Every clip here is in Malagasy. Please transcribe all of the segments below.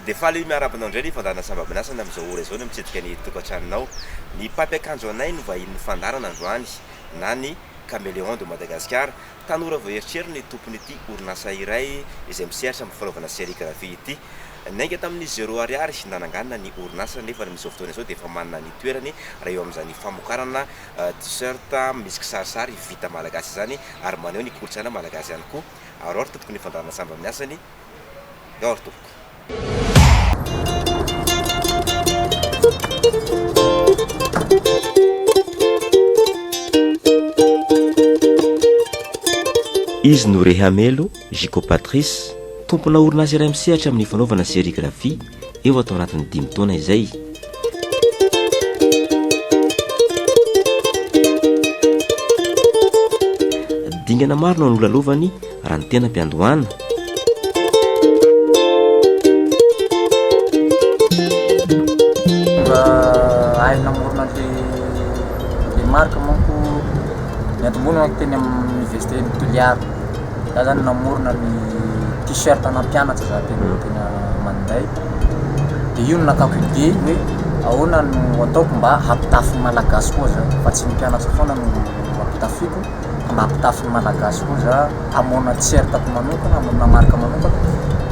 Dia faly miarahaba anao indray ny fandaharana Sambabinasana amin'izao ora izao no mitsidika ny tokantranonao. Ny mpampiakanjo anay no vahinin'ny fandaharana androany na ny Caméléon de Madagascar. Tanora vao eritreriny ny tompon'ity orinasa iray izay misehatra amin'ny fanaovana sérigraphie ity. Niainga tamin'ny zéro ariary nananganana ny orinasa nefa amin'izao fotoana izao dia efa manana ny toerany raha eo amin'izany famokarana t-shirt misy kisarisary vita malagasy izany ary maneho ny kolontsaina malagasy ihany koa. Aurore tompoko ny fandaharana samba amin'ny asany. Aurore tompoko. Izy no Rehamelo Jico Patrice, tompona orinasa iray misehatra amin'ny fanaovana sérigraphie eo atao anatin'ny dimy taona izay. Dingana maro no nolalovany raha ny tena am-piandohana. Mba hahay namorona an'le le marque manko niantombohana manko teny amin'ny université ny Toliara. Za zany namorona ny t-shirt ana mpianatra za teny teny Maninday. De io no nakako idée hoe ahoana no ataoko mba hampitafy ny Malagasy koa za fa tsy ny mpianatra foana no ampitafiako fa mba hampitafy ny Malagasy koa za, hamoana t-shirt-ko manokana, hamoana marque manokana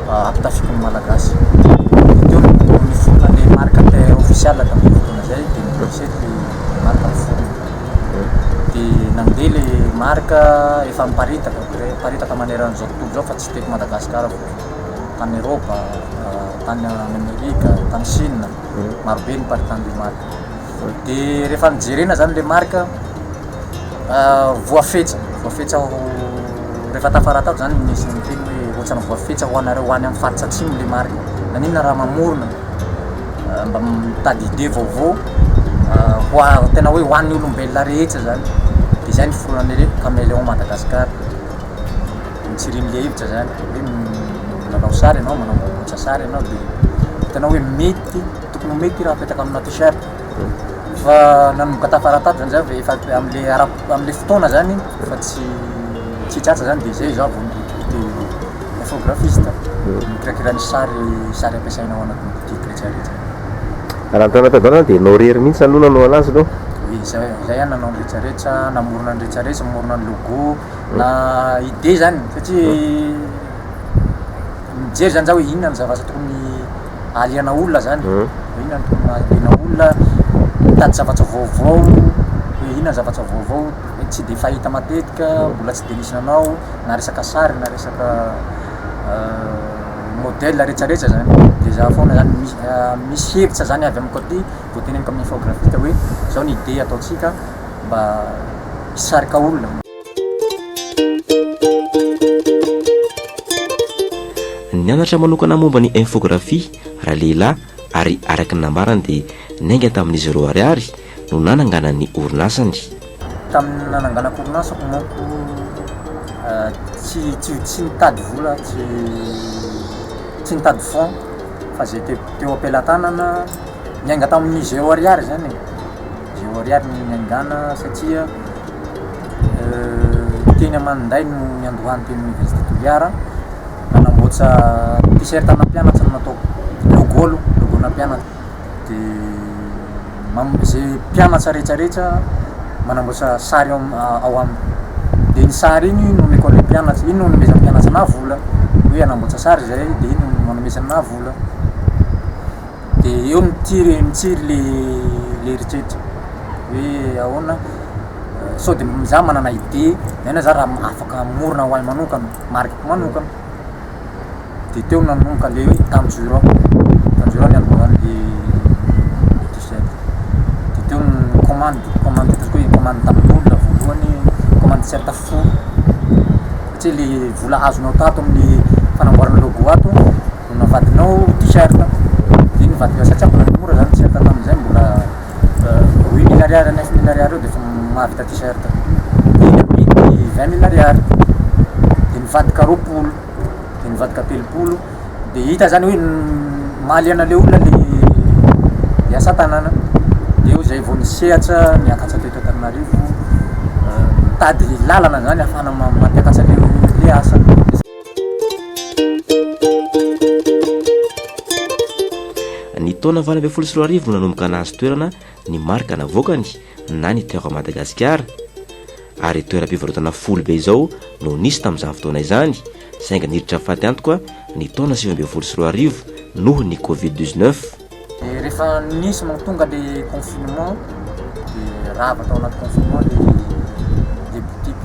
hampitafiako ny Malagasy. De teo no niforona le marque officiel tamin'izay fotoana zay de ni-lanceko le marque niforona. De nandeha le marque efa miparitaka, miparitaka maneran'izao tontolo izao fa tsy teto Madagasikara fotsiny, tany Eropa, tany Amerika, tany Chine, marobe ny niparitahan'le marque. De rehefa nojerena zany le marque voafetra, voafetra ho rehefa tafara tato zany nisy niteny hoe ohatrany voafetra ho anareo ho any amin'ny faritra atsimo le marque, naninona raha mamorona mba mitady idée vaovao ho a- tena hoe ho an'ny olombelona rehetra zany, de zay niforonan'ny hoe Caméléon Madagascar, nitsirian'le hevitra zany hoe milalao sary ianao, manamboamboatra sary ianao de hitanao hoe mety, tokony ho mety raha apetaka amina t-shirt fa nanomboka tafara tato zany za efa am'le ara- am'le fotoana zany efa tsy tsy tratra zany de zay za vao ni-recruter infographiste mikirakira ny sary sary ampiasaina ao anatin'ny boutique rehetra rehetra. Raha ny tao anaty adaona dia ianao irery mihitsy aloha nanao anazy aloha? Oui, zay zay ihany nanao ny rehetra rehetra, namorona ny rehetra rehetra, namorona ny logo, na idée zany satria mijery zany za hoe inona ny zavatra tokony hahaliana olona zany, inona no tokony hahaliana olona, mitady zavatra vaovao hoe inona ny zavatra vaovao tsy de fahita matetika, mbola tsy de nisy nanao na resaka sary na resaka modèle rehetrarehetra zany, de za foana zany misy misy hevitra zany avy amiko aty vao teneniko amin'ny infographiste hoe zao ny idée ataontsika mba hisarika olona. Nianatra manokana momba ny infographie ralehilahy ary araka ny nambarany dia niainga tamin'ny zéro ariary no nananganany ny orinasany. Tamin'ny nananganako orinasako manko tsy tsy tsy nitady vola tsy tsy nitady fonds fa zay teo teo am-pelatanana niainga tamin'ny zéro ariary zany e, zéro ariary no niaingana satria teny Maninday no niandohany teny université Toliara, nanamboatra t-shirt ana mpianatra no nataoko, logo aloha, logo ana mpianatra de mam- zay mpianatra rehetrarehetra manamboatra sary ao am- ao aminy, de iny sary iny no omeko an'le mpianatra, iny no anomezan'ny mpianatra anah vola hoe hanamboatra sary zahay de iny no anomezany anah vola, de eo mitiry mitsiry le le eritreritra hoe ahoana sao de za manana idée naina za raha afaka hamorona ho ahy manokana, marque-ko manokana. De teo no nanomboka le hoe Tanjiro, Tanjiro niandohan'le le t-shirt, de teo no commande, commande ataontsika hoe commande tamin'olona voalohany, commande t-shirt folo satria le vola azonao tato amin'ny fanamboarana logo ato no navadinao t-shirt, de iny nivadika satria mbola mora zany t-shirt tamin'izay mbola 8000 ariary 9000 ariary eo de efa mahavita t-shirt, de iny amidy 20000 ariary, de nivadika 20. de nivadika 30 de hita zany hoe mahaliana le olona le le asa tanana de eo zay vao nisehatra niakatra teto Antananarivo nitady lalana zany ahafahana mampiakatra le le asa. Taona 2018 no nanomboka nahazo toerana ny marika navoakany na ny Terre Madagasikara ary toeram-pivarotana folo be izao no nisy tamin'izany fotoana izany saingy niditra faty antoka ny taona 2019 noho ny Covid 19. De rehefa nisy manko tonga le confinement de rava tao anaty confinement le le boutique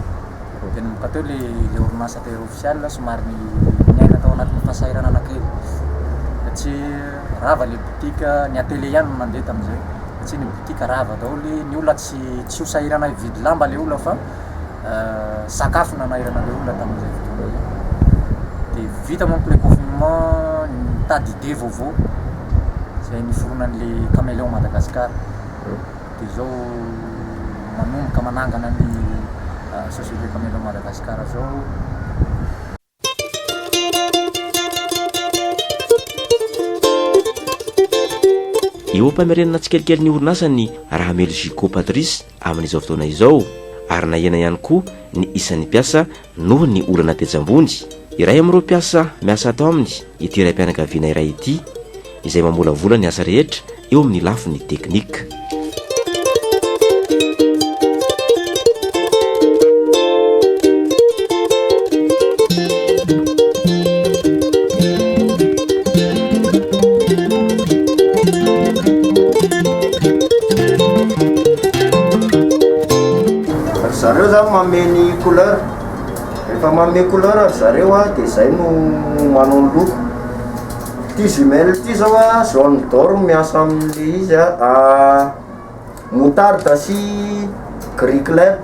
de nanomboka teo le le orinasa tailleur officiel somary niaina tao anatin'ny fahasahiranana kely satria rava le boutique ny atelier ihany no nandeha tamin'izay satria ny boutique rava daholo ny olona tsy tsy ho sahirana hividy lamba le olona fa sakafo nanahirana le olona tamin'izay fotoana izay de vita manko le confinement nitady idée vaovao zay niforonan'le Caméléon Madagascar de zao manomboka manangana ny société Caméléon Madagascar zao. Eo am-pamerenana tsikelikely ny orinasa ny Rahamely Juco Patrice amin'izao fotoana izao ary nahena ihany koa ny isan'ny mpiasa noho ny olana tetsy ambony. Iray amin'ireo mpiasa miasa ato aminy ity raim-pianakaviana iray ity izay mamolavola ny asa rehetra eo amin'ny lafiny teknika. Ry zareo zany manome ny couleur, rehefa manome couleur ry zareo a de zay no manao ny loko. Ity jumelle ity zao a jaune d'or no miasa amin'le izy a, moutarde sy gris clair,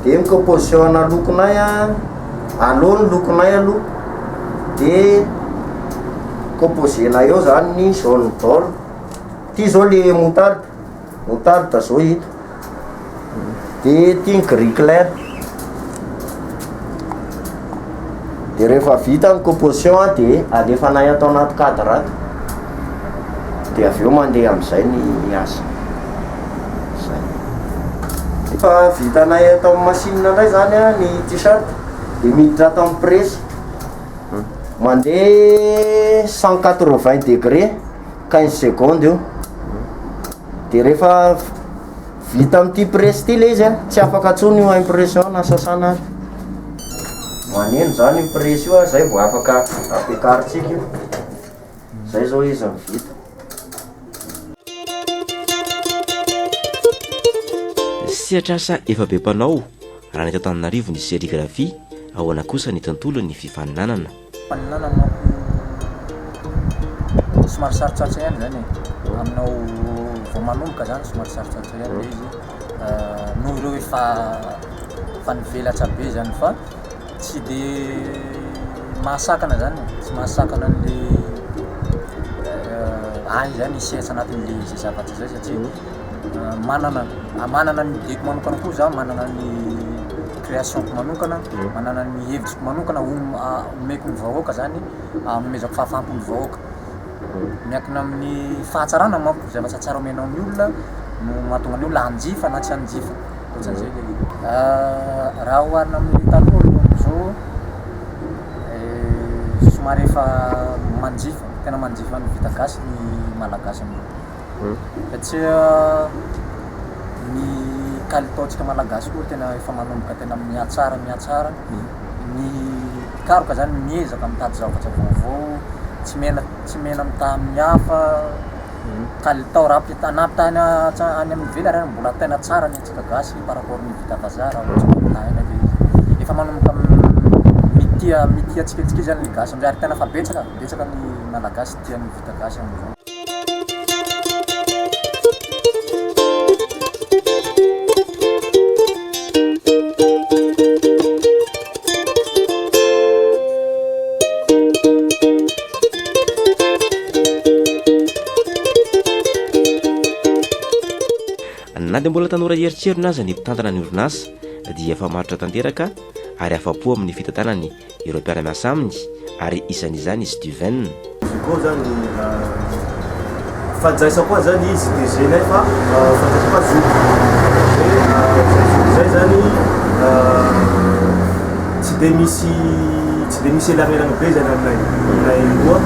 de ny composition ana lokonay a, aloha ny lokonay aloha de composer-nay eo zany ny jaune d'or, ity zao le moutarde, moutarde zao hita. De ity ny gris clair. De rehefa vita ny composition a de alefanay ato anaty cadre ato. De avy eo mandeha am'zay ny asa. Zay. Efa vitanay ato amin'ny machine indray zany a ny t-shirt de miditra ato amin'ny presse. Mandeha 180 degré 15 secondes io. De rehefa vita amin'ity presse ity le izy a, tsy afaka intsony io impression na sasana ary. Maneno zany io presse io a, zay vao afaka ampiakarintsika io. Zay zao izy no vita. Sehatr'asa efa be mpanao raha ny eto Antananarivo ny serigraphie, ahoana kosa ny tontolon'ny fifaninanana? Faninana manko somary sarotsarotra ihany zany e, aminao vao manomboka zany somary sarotsarotra ihany le izy noho ireo efa efa nivelatra be zany fa tsy de mahasakana zany e, tsy mahasakana an'le ahy zany hisehatra anatin'le zay zavatra zay satria manana manana ny idée-ko manokana koa za, manana ny création-ko manokana, manana ny hevitriko manokana omeko ny vahoaka zany, anomezako fahafaham-po ny vahoaka. Miankina amin'ny fahatsarana manko, zavatra tsara omenao ny olona no mahatonga ny olona hanjifa na tsy hanjifa, ohatran'izay le izy. Raha oharina amin'ny taloha aloha amin'izao, somary efa manjifa, tena manjifa ny vita gasy ny malagasy amin'izao. Satria ny kalitaontsika malagasy koa tena efa manomboka tena mihatsara mihatsara. Ny mpikaroka zany miezaka mitady zavatra vaovao, tsy mena tsy mena mitaha amin'ny hafa, kalitao raha ampita- na ampitahaina any amin'ny ivelany ary mbola tena tsara ny antsika gasy par rapport ny vita vazaha raha ohatra ka ampitahaina le izy. Efa manomboka mitia mitia tsikelikely zany ny gasy amizay ary tena efa betsaka, betsaka ny malagasy tia ny vita gasy amizao. Na dia mbola tanora eritreriny aza ny mpitantana ny orinasa dia efa matotra tanteraka ary afa-po amin'ny fitantanany ireo mpiara-miasa aminy ary isan'izany i Steven. Zico zany fandraisa koa zany izy DG nay fa fandraisa koa zoky de zay zoky zay zany tsy de misy tsy de misy elanelana be zany aminay aminay roa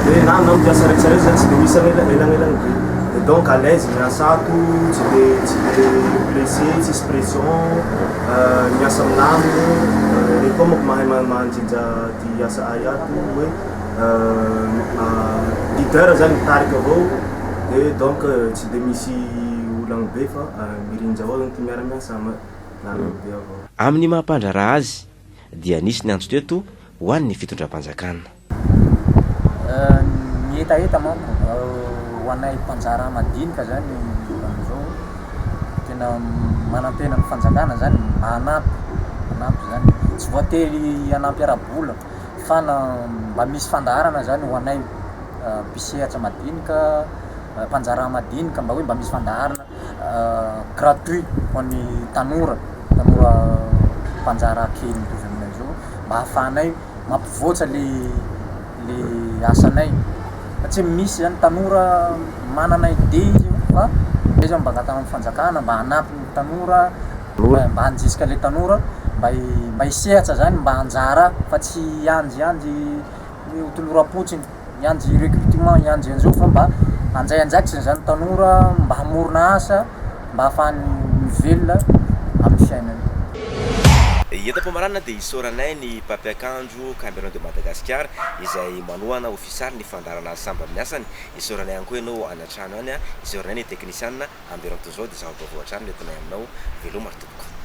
de na na Zao mpiasa rehetra rehetra zany tsy de misy elanelany be. De donc à l'aise miasa ato, tsy de pressé, tsisy pression, miasa milaminy. Reo koa manko mahay mandrindra ty asa ay ato hoe leader zany mitarika avao, de donc tsy de misy olagny be fa mirindra avao zany ty miara-miasa milaminy be avao. Amin'ny maha-mpandraharaha azy dia nisy ny antso teto ho an'ny fitondram-panjakana. Ny hetaheta manko ho anay mpanjara madinika zany amizao, tena manantena ny fanjakana zany mba hanampy zany, tsy voatery hanampy ara-bola fa na mba misy fandaharana zany ho anay mpisehatra madinika, mpanjara madinika, mba hoe mba misy fandaharana gratuit ho an'ny tanora mpanjara kely mitovy aminay zao mba ahafahanay mampivoatra le asanay, satria misy zany tanora manana idée izy fa zay zany mba angatahana amin'ny fanjakana mba hanampy ny tanora, mba handrisika le tanora mba hisehatra zany, mba hanjara fa tsy hiandriandry ho toloram-potsiny, hiandry recrutement, hiandry an'izao fa mba handray andraikitra zany tanora mba hamorona asa mba ahafahany mivelona amin'ny fiainany. Eto am-pamaranana dia isaoranay ny mpampiakanjo Caméléon de Madagascar izay manohana ofisialy ny fandaharana samba amin'ny asany. Isaoranay ihany koa ianao any an-trano any, isaoranay ny teknisianina ambero toy izao dia zava-baovao hatrany no entinay aminao. Veloma ry tompoko.